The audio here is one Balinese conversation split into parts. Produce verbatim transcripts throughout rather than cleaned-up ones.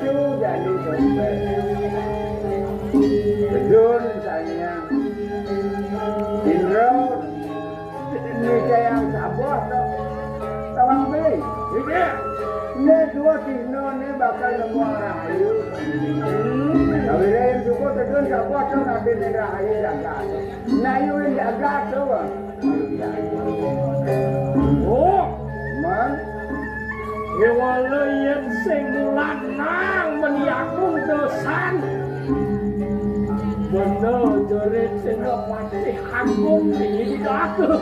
Jani dompet. Bedun saya. Indro. Ini yang sabar to. Tawang beli. Iya. Ini dua dino ini bakal nemu arah ayu. Kawira yang cukup bedun sabar to, nanti ini arah ayu jaga. Nah, ayu yang jaga to. Oh, Man. Kéwala yén sing lanang meniaku dosan. Bener jere Senopati Agung iki aku.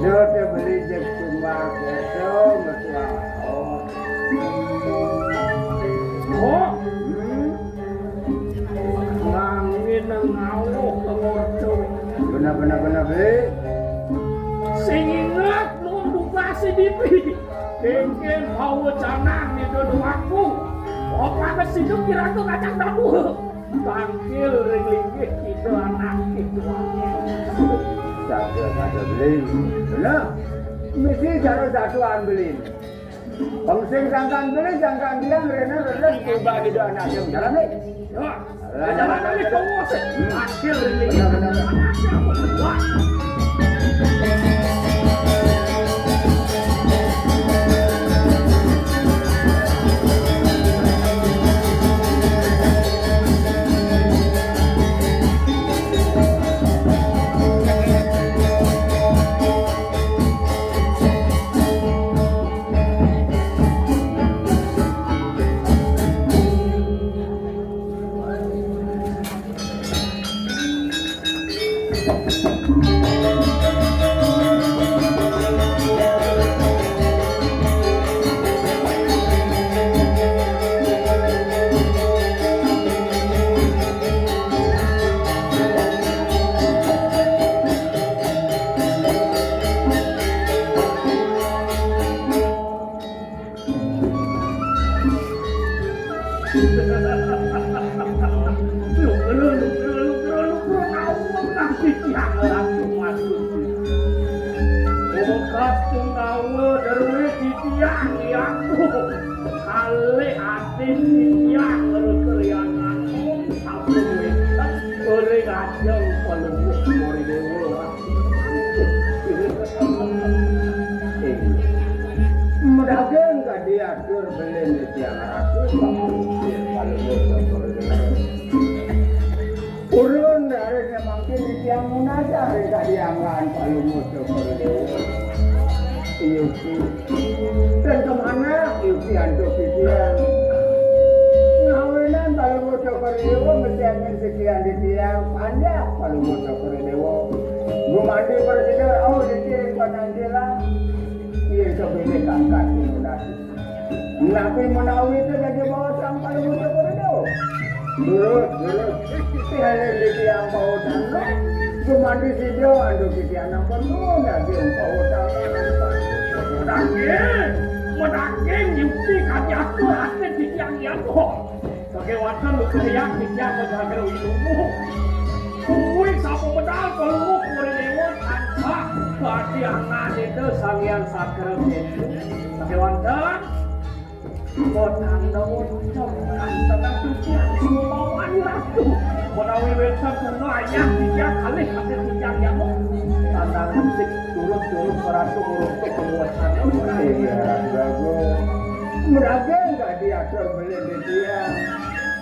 Dia beli jek cuma kosong, betul. Oh. Oh. Hmm. Nanging ngawuh kemurdo. Bener, bener, bener, Bli. Sing inget nuwun tugas dipi. Kéngkén pawecanan ida aku. Apa kesidu kirang kacang tabuh. Tangkil ring linggih ida anak ida. Sadar, sadar, Bli. Bener. Mesti cara satuan, Bli. Pang sing sangkan beli, sangkan bilang, rena, rena, tiba di anak yang jalan, eh. Ya. Lah, jalan, jalan, jalan. Akhir ini. Benar, benar, benar. Wah. Kalih atin titiang rekreangan sampun wénten ring ajeng Palungguh Kori Déwa. Medaging kadi atur belin titiang ratu, Palungguh Kori Déwa. Urun dari mangkin titiang munajat ring kadiangan Palungguh Cokor Déwa. Iya, Ki. Dan kemana Yuki antuk titiang? Ngawinan Palungguh Cokor Déwa mesti angin sekian titiang panjak Palungguh Cokor Déwa. Gumandi prasida rauh dikirim pananjilan. Iya, sebilik angkat di munajat. Napi menawi té dadi bawa sang Palungguh Cokor Déwa? Durus, durus. Tiada di tiang bawa sang. Gumandi sida antuk titiang nampun nuwun daging bawa sang. Daging, medaging Yuki kadi atur até titiang yan. Sakéwanten lugrayang titiang pajagara wilumu. Kuwi sapa medal Palungguh Kori Déwa tansah kadiangan Ida Sang Hyang Sakra Déwa. Sakéwanten Boten wonten kantenan titiang sumawani Ratu. Menawi wénten tuna ayah titiang kalih até titiang yamo. Tandang resik turut-turut Ratu nguruntuk penguasaan. Iya, Prabu. Merageng kadi atur belin titiang.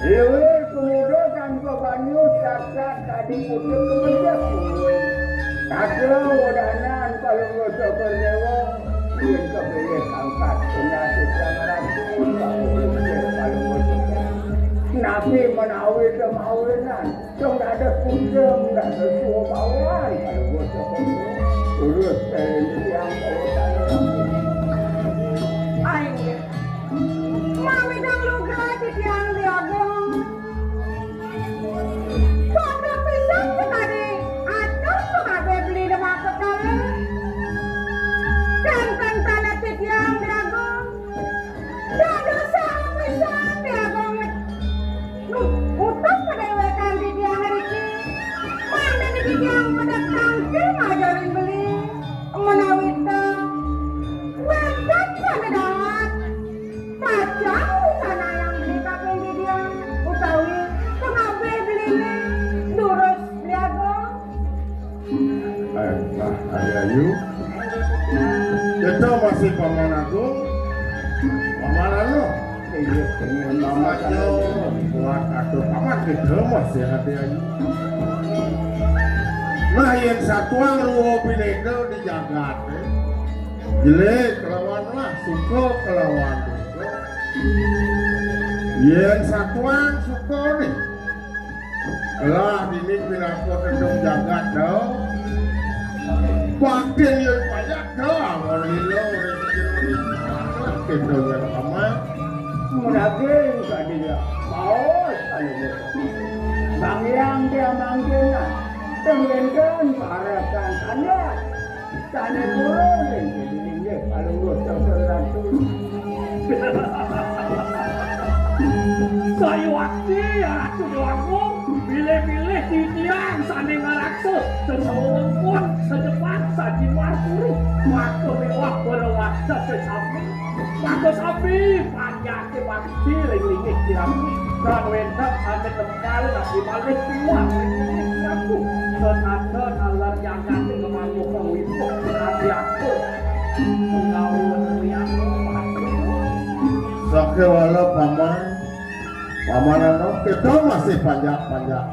Liwir pemuda tanpa banyu saksat kadi putih kemencak. Kata wadanan Palungguh Cokor Déwa. Yén kepilih angkat penasih sangaran, napi menawi kemawinan? Dong dados puja, dados suwa bawan, kalau bocah itu. Urus dari tiang bawa. Aing, mami dang lugra titiang diagung. Padha pisan sakadi atur pangabih beli demak petala. Kanten tanah titiang diagung. Dados salah pisan diagung. Nuh, utang padéwékan titiang riki. Mangda titiang pada tangkil ngajarin beli. Menawi ta, wénten sane dawat. Si Paman Agung, Paman Agung. Inggih, inggih, Paman Agung. Kuat atur Paman kita masih ada ayu. Nah, yén satuang ruwa bineka di jagat, eh. Jelek kelawan lah, suka kelawan duka. Yén satuang suka nih. Lah, dini pinaka tedung jagat, da. Batin yén payah, da, amun lila, ring jero ring kita, yén Paman. Mun daging kadinya, baos, anu, Bang Hyang dia mangkin, nah. Tenggenkan, parekan, anda. Sané purun, inggih, inggih, Palungguh Cokor Ratu. Sayuwakti, ya Ratu Déwagung, bilih-bilih titiang sané ngaraksa sesawengkon, sajepat, sajiwar puri, maka méwah berewasa sesami, maka sami panjaké bakti ring linggih kirami, lan wénten sané tembal, ati malih piwah ring linggih kiratu, setata nalar jagaté kemangguh kawibuh, ati atur. Sakéwala Paman, Paman anom, kita masih panjak-panjak.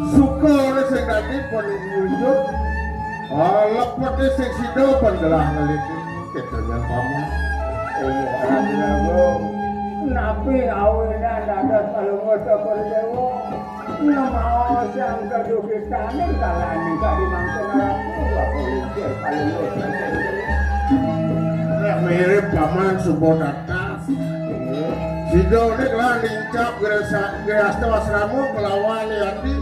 Suka sing dadi pun nyujut, ah, lepeté sing sida pun gelah ngeliti. Kita nyang Paman. Napi awinan dados Palungguh Cokor Déwa? Nemaos yang kedukitané kalani kadi mangkin ratu, apa lincir paling. Nah, mirip Paman suba tatas. Sida nek lah nincap gresa-, grehasta asrama kelawan yati.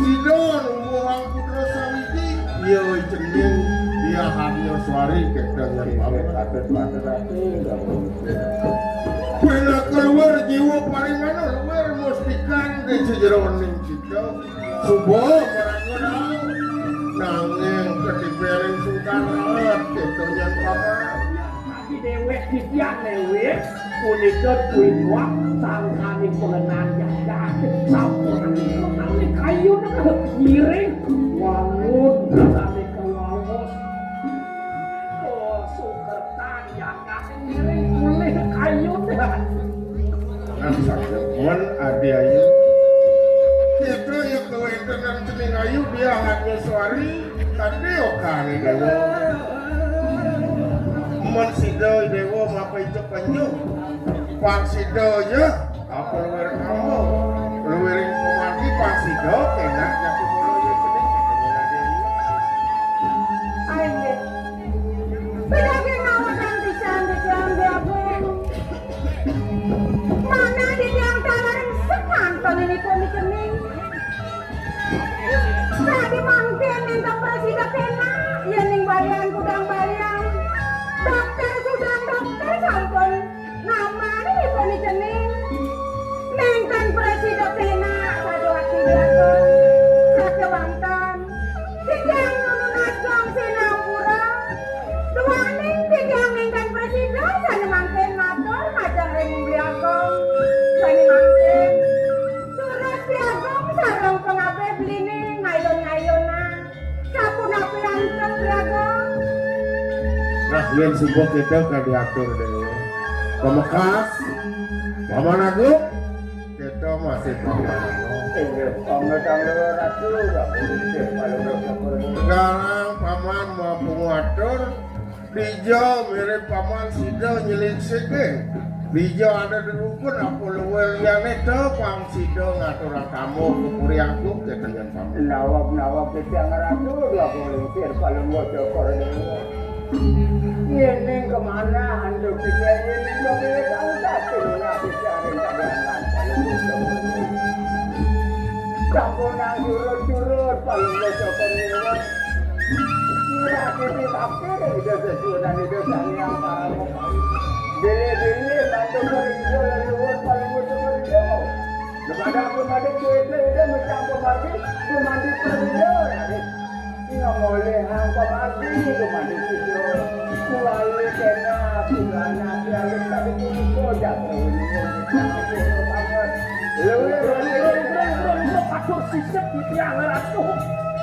Sida numbuhang putra sawiji. Iya cening, iya hanya suari kita yang Paman. Patut, patut, patut. Pernah keluar jiwa paling anu, luar mustikan di sejeroning kita. Subuh, marang nanging ketipeling sungkan rahat, keto nyan paman. Tapi déwék titiang néwék, punika kuwi wak sangkaning pengenan jagat. Sampun kali kayu ngiring, wangun, sami kewawos. Oh, sukertan jagat. Ngiring kulih kayun. Nah, sampun, Adi Ayu. Kita ya kewéntenan cening ayu, dia hanya suari, tadi okane dewa. Mun sida dewa mapa itu penyu. Pan sida ya, apa luwir kamu? Luwiring pemati pan sida, kena jatuh mulai cening. Ayo. Pinaginawadan pisan di tiang Déwa. Mana di tiang talareng semanten ini pun dikening. Tadi mangkin minta presida kena, ya ning balian kudang balian. Dokter sudah dokter sampun. Namane ipun cening. Nenten prasida pena pada waktu jaga. Sakewanten. Titiang nunas gong sinampura. Duaning titiang nenten prasida sane mangkin matur majeng ring Bli Agung. Sane mangkin. Turut Bli Agung sareng pangabih blining ngayun-ngayunan. Sapunapi antuk, Bli Agung? Nah, yen subuh kita ka diatur dewe. Pamekas, Paman Agung, kita masih Paman Agung. Inggih, pamit Ratu, Ratu, inggih, paling syukur. Sekarang Paman mau pengatur, Dija mirip paman sida nyeliksike. Dija ada dedukun apa luwih liyane to pang sida ngaturang tamu ke puri agung ketengan paman. Nawab-nawab titiang ratu dua kulingsir paling waca para dewa. Yening kemana antuk kita yening kami tahu satu nabi cari kadangan paling waca. Sampun nang surut-surut paling waca para dewa. Ira kiti bakti ring Ida Sesuhunan Ida Sang Hyang Parama. Bilih-bilih bantu ring Ida leluhur paling utama Ida. Kepada aku mati kita Ida mecang pemargi, pemargi pada Ida, radik. Ngolihang pemargi, pemargi Ida. Kuali kena, kulana, pialuk tadi kusuko, jatuh ini. Luwih, luwih, luwih, luwih, luwih, patur sisip, titiang ratu.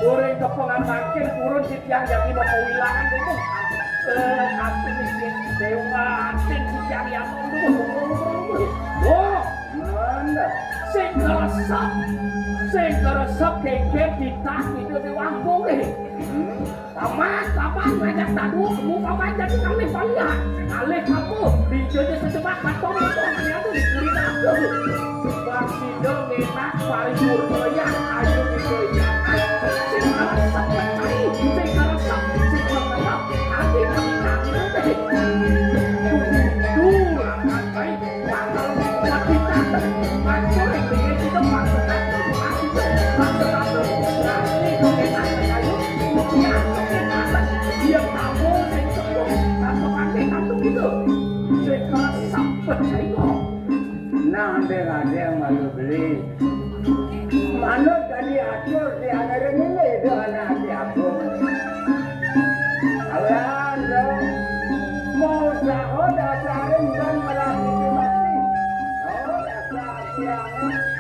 Goreng kepengan mangkin turun titiang jagi mau kewilangan dulu. Eh, ampun iki dewa ampun titiang yang dulu. Wah, mana? Sing keresep, sing keresep geger titah itu di wangkung eh. Paman, paman ngajak tadu, kamu paman jadi kami palihan. Alih kamu, di jojo secepat batong itu hanya tuh di kulit aku. Bang Sido ngenak paripurna ya, ayo gitu ya. Sing karesep, sing karesep, sing karesep. Ati kami kami teh. Tuh, tuh, tuh, tuh. Nah, adéng-adéng malu beli. Manut ka diatur, diangerin ini itu anak diatur. Awan, dong. Mau usaha dasarin dan merah putih mati. Oh, dasar tiang.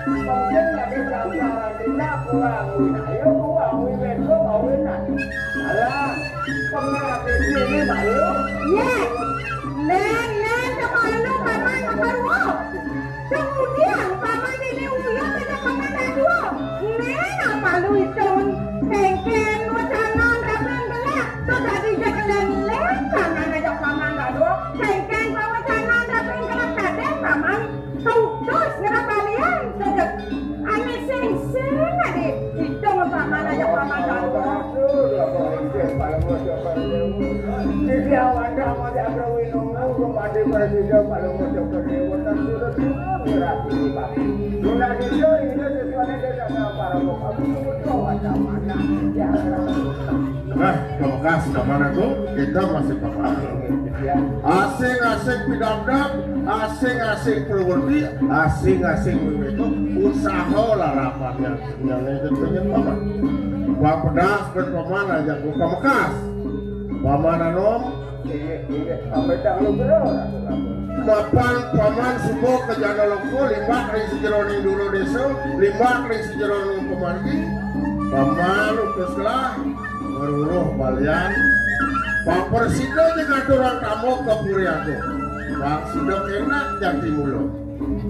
Mungkin lagi penasaran, tidak kurang. Ayo, kurang, wiwit, kurang, winan. Alah, pernah di sini, Mbak Yu? Ye. Nén, nén, sama lu, Paman, apa lu? Kemudian, Paman ini uyuh, ada Paman dua. Nén, apa lu itu? Kengkeng, lu jangan, tapi gelap. Tuh tadi dia keliling, jangan aja Paman dua. Kengkeng, bawa jangan, tapi gelap, kadén, Paman. Tugas ngera balian, cedek. Ane sing-sing ade. Idong paman aja paman dalu. Sisi awanda mau diakrawi nunggu, kembali presiden paling mau coba dewa, dan sudah semua berarti, Pak. Luna Dito, ini sesuai dengan para bapak, semua wajah mana? Ya, Nah, pamekasna mana tuh? Kita masih pamana. Asing-asing pidabdab, asing-asing perwerti, asing-asing wiwit. Usaha larapan yang yang itu pengen paman. Papedas ben paman aja ku pamekas. Paman anom. Iya, iya, sampai dahulu bro. Mapan paman suba ka jana loka, limbak ring sajeroning dura desa, limbak ring sajeroning pamargi. Paman utus kelah, maruruh balian. Paprasida ja ngaturang tamu ka Puri Agung. Prasida enak jati mula.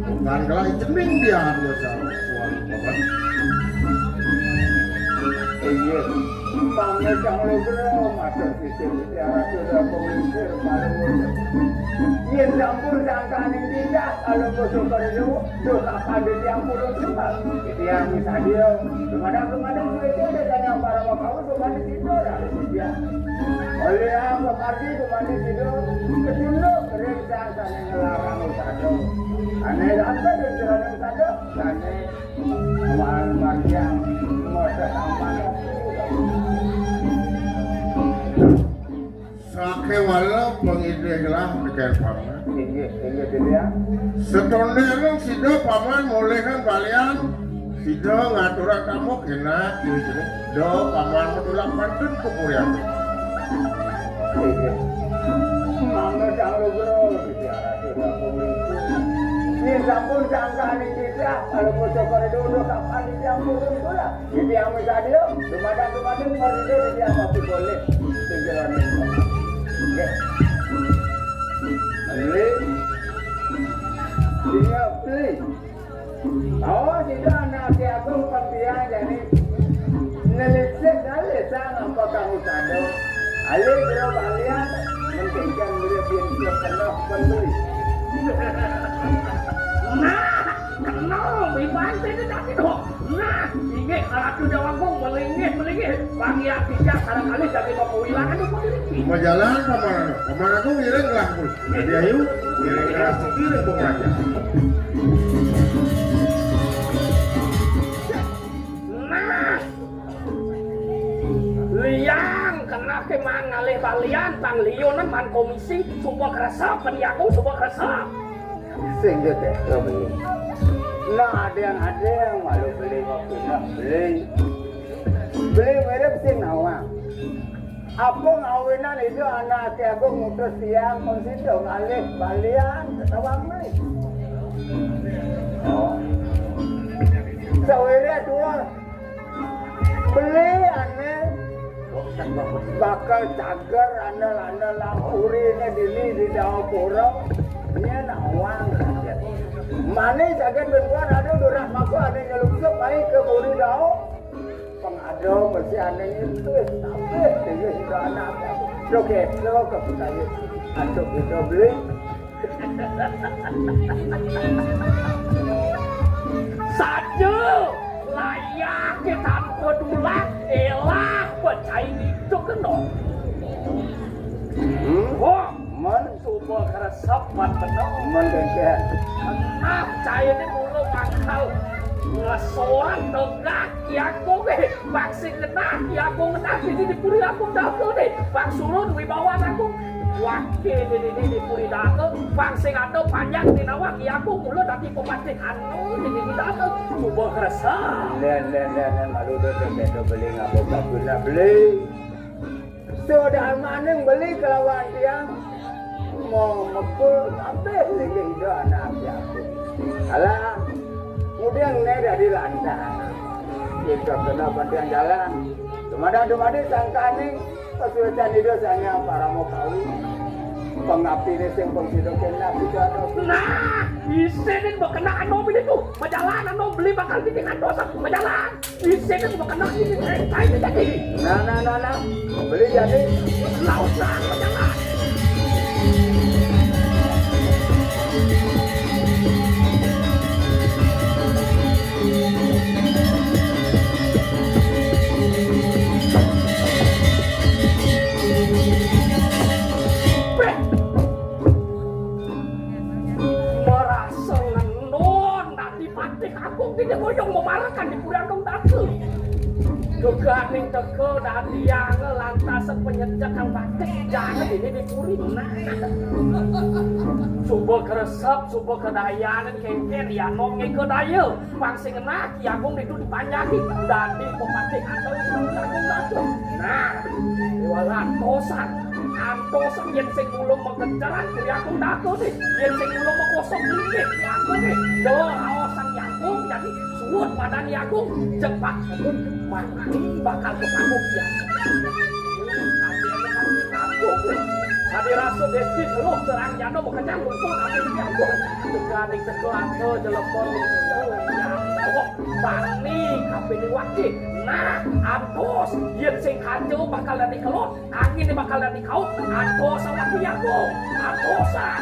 Bukan kelah cening dia harus sama. Iya. Pamit kang lugra, matur sisir mutiara sudah penglingsir paling. Yen campur sangkaning tindak, kalau bosok kerja, dosa pandit yang purun sumpah. Jadi yang misalnya, kemana-kemana duitnya ada tanya para wakau, kemana situ, ada dia. Oleh apa kaki, kemana situ, ketunduk, ring sangkaning ngelarang usaha. Aneh apa dan celana usaha, aneh. Aman marjang, masa aman. Sakéwala pangidih lah nekén paman. Inggih, inggih, Dinda. Setondéngan sida paman moléhan balian, sida ngaturang tamu kénak, do paman matulak pantun ka Puri Agung. Inggih. Mangga Sang Lugra, Gusti Ratu sampun minggu. Yen sampun sangkaning titah, kalau bocah koridor kapan dicampur kula. Titiang misadia, dumadak-dumadak marida titiang mati boleh. Sing jalanin. Nggih. Beli. Dia beli. Oh, sida anak Ki Agung pembiang jani nelisik kali sang apa kang usada. Ayo kira balian, mengkencang beli biar siap penuh pembeli. Nah, kenal, bibante itu tadi dong. Nah, inggih, Ratu Jawagung, melinggih, melinggih. Bang Yak Bijak, barangkali jadi mau kehilangan itu diri. Majalan, Paman Agung. Paman Agung, ngiring gelah, Bul. Jadi ayo, ngiring gelah, ngiring pemeraja. Nah, liang, kena ke man ngalih balian, tang liunan man komisi, sumpah kerasa, pendiaku, sumpah kerasa. Sing dia teh, kami. Nah, ada yang, ada yang malu beli waktu nak beli. Beli mirip sing nawang. Apa ngawinan itu anak Ki Agung ngutus tiang pun situ ngalih balian ketawang beli. Oh. Sawire dua. Beli Bakal cager andel-andel lampuriné dini di Dawa Pura. Nyén awang. Mané saget ben kuat ada durak mako ada nyelupsup mai ke buri Dawa. Pengado besi ané itu, tapi tinggi sudah anak. Lo keto ke kita. Antuk kita beli. Saja layah ke tanpa dulang, elah pecai itu kena. Hmm? Oh, men. Coba keresep mat bener. Men, Gengken. Kenap cai ini mula mangkal. Ngesoran tegak, ya kok, eh. Bang sing genah, ya aku genah, ini di puri aku dago nih. Bang surun wibawa aku. Wake di, di, di, di puri dago, bang sing ada panjang di nawak, ya aku mula dadi pepatih anu di, di, di dago. Coba kerasa. Nen, nen, nen, nen, malu dah, dah, dah, dah, beli ngapa, ngapa, nak beli. Sudah maning beli kelawan tiang. Mau mekul, habis linggih ida anak aku. Alah, kemudian nih dari lantas. Kita kena bantian jalan. Dumadi-dumadi sangkaning pasuecan ida sanga parama kawi. Pengabdiné sing pengsido kena kita. Nah, isinin bakal anu beli tuh. Majalan anu beli bakal bikin antos. Majalan. Isinin bakal ini. Eh, kain jadi. Nah, nah, nah, nah. Beli jadi. Lautan, majalan. Beh. Merasa ngendon dadi patih agung dini hoyong memarakan di Puri Agung Dago. Geganing teka dadi yang lantas penyejekan patih jana dini di puri. Nah. Suba keresep, suba kedayanan kengken ya nong eka daya. Pang sing genah Ki Agung ditu dipanjaki dadi pepatih atau Ki Agung Dago. Nah, dewa lantosan. Antos yén sing mula magenceran Ki Agung Dago né. Yén sing mula makosok linggih Ki Agung né. Dewa raosan Ki Agung jadi suud madan Ki Agung. Cepat mati bakal kepangguk ya. Tadi rasa desti teluh terang jano makejang lumpur ati Ki Agung. Tegani teka ata jelepon. Bani kapining waki. Nah, antos yén sing kaca bakal dadi kelot, anginé bakal dadi kaut. Antos awak Ki Agung. Antosan.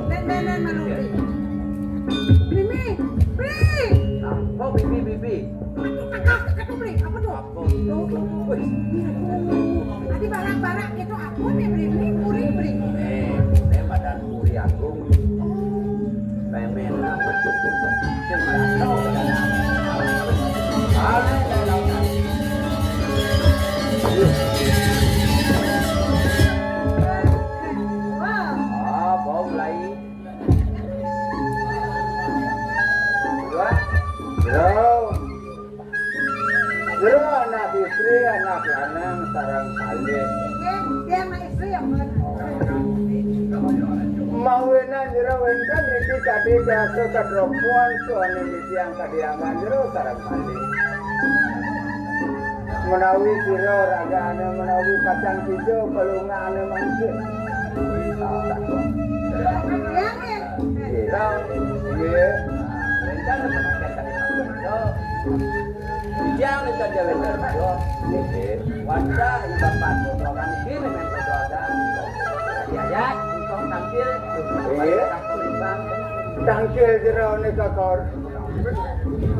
Nen, nen, nen, Maluki. Mimi, Bli. Apa, Bibi, Bibi? Aduh, kakak, kakak tuh, Bli. Apa tuh? Apa? Tuh, tuh, tuh. Wih. Tadi barak-barak gitu, apa nih, Bli? Bli, puri, Bli. Eh, eh, badan puri agung. Oh. Pemen. Sing tahu. Wah. Ah, bau mulai. Dua. Bro. Jero anak istri, anak lanang sareng kalih. Nggih, tiyang anak istri ya, Mbak. Mawinan jero wénten riki kadi biasa kadropoan suami tiyang kadiangan jero sareng kalih. Menawi sira ragane menawi kacang ijo pelungane mangkin. Tiyang nggih. Nggih. Nggih. Wénten pemakaian kali. Ijang nika jalan kerja. Nggih. Wanda ibapan bodohan iki dengan bodohan. Ya, ya, engkau tampil. Nggih. Tampil jero nika kor.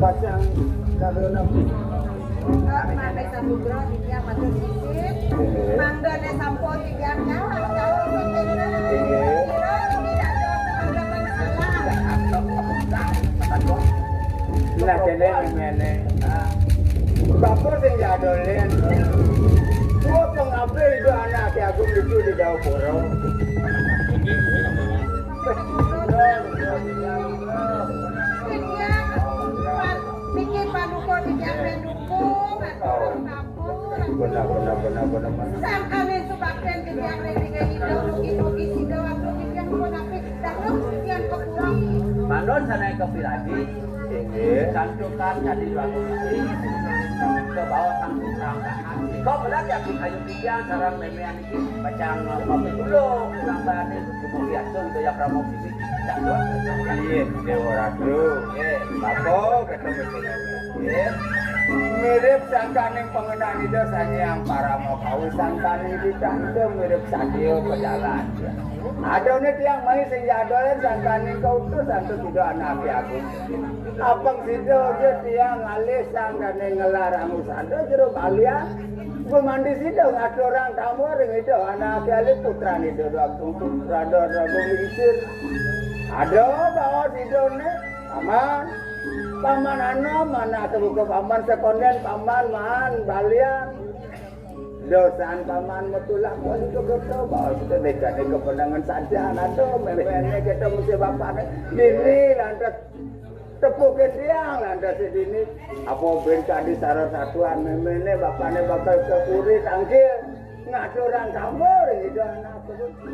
Pasang kalau nabi. Mangga samudra titiang matur sisit. Nggih. Manggane sampun titiang kalah, kalah sing kena. Nggih. Kira tidak ada penanggapan salah. Nah, kene ngene. Bapak sing jadolen. Gua pengabdi itu anak Ki Agung itu di Jawa Pura. Niki paduka titiang pendukung. Benar, benar, benar, benar, benar. Sangkané subakten geniang ring ring ido, mugi-mugi sida waktu titiang punapi, dahulu titiang kepuri. Manut sané kepilagi, inggih, santukan kadi lagu isi, kebawa sang sangkahan. Kok benar ya, kayu titiang sareng méméan iki, pacang ngopi dulu, kurang bané, cukup biasa, gitu ya, Pramogi. Iya, Déwa Ratu. Nggih. Apa ketemu dengan Nggih. Mirip sangkaning pangenan Ida Sang Hyang Parama Kawi, sangkaning titah Ida mirip sadia pejalan. Adané tiang mai sing jadolan sangkaning kautus antuk Ida Anaké Agung. Apang sida aja tiang ngalih sangkaning ngelar angus ada jero balian. Gumandi sida ngaturang tamba ring Ida Anaké Alit putran Ida Agung Rada Raga Lingsir. Ada bawa sida né, Paman. Paman ana, mana kebuka paman sekondén, paman, man, balian. Dosan paman metu lakon itu kita, bawa kita deka-deka pandangan saja, aduh, méméné kita mesti bapané. Dini lantas tepukin tiang, lantas dini. Apa ben tadi salah satuan méméné, bapané bakal ke puri, tangkil. Ngaturang tamba ring Ida Anak.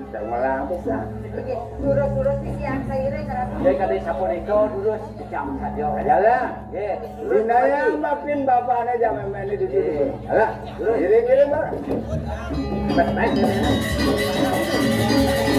Sing melah pisan. Nggih, durus-durus titiang sairing, Ratu. Nggih, kadi sapunika, durus, kecam saja. Ajalah. Nggih. Durus. Dinaya mapin bapané jam méméné di sini. Nggih. Alah. Durus. Iring-iring, Pak. Baik, baik, baik.